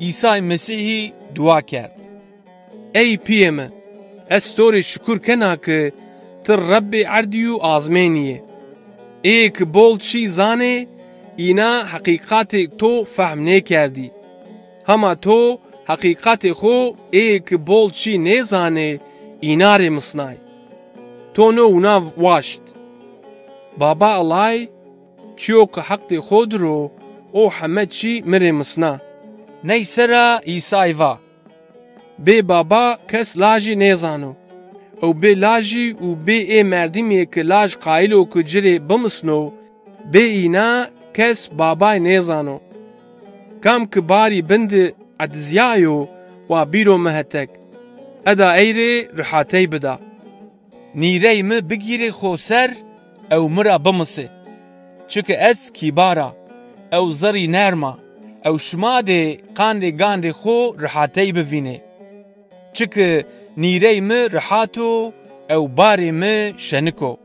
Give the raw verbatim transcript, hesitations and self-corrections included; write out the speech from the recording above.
Îsay Mesîhî dua kerd. Ey pîyê mi, ez to rê şukur kena ki ti Rebbê erdî û azmênî yê. Êyê ki bol çî zanê, îna heqîqatê to fehm nêkerdî. Hema to heqîqatê xo êyê ki bol çî nêzanê, îna rê misnay. To no wina waşt. Baba Ellay, çîyo ki heqdê xo dir o, o heme çî mi rê misna. Ney sera Îsay va: Bê Baba kes lajî nêzano. Ew bê lajî û bê ê merdimî yê ki laj qayîl o ki ci rê bimisno, bê îna kes Babay nêzano. Kam ki barî bin di edizyayo, wa bîro mi hetek. Eda ey rê rihatey bida. Nîrey mi bigîrê xo ser ew mi ra bimisê. Çiki ez kîbar a, ew zerrî nerm a, ew şima dê qandê gandê xo rihatey bivînê. Çiki nîrey mi rihat o, ew barê mi şenik o.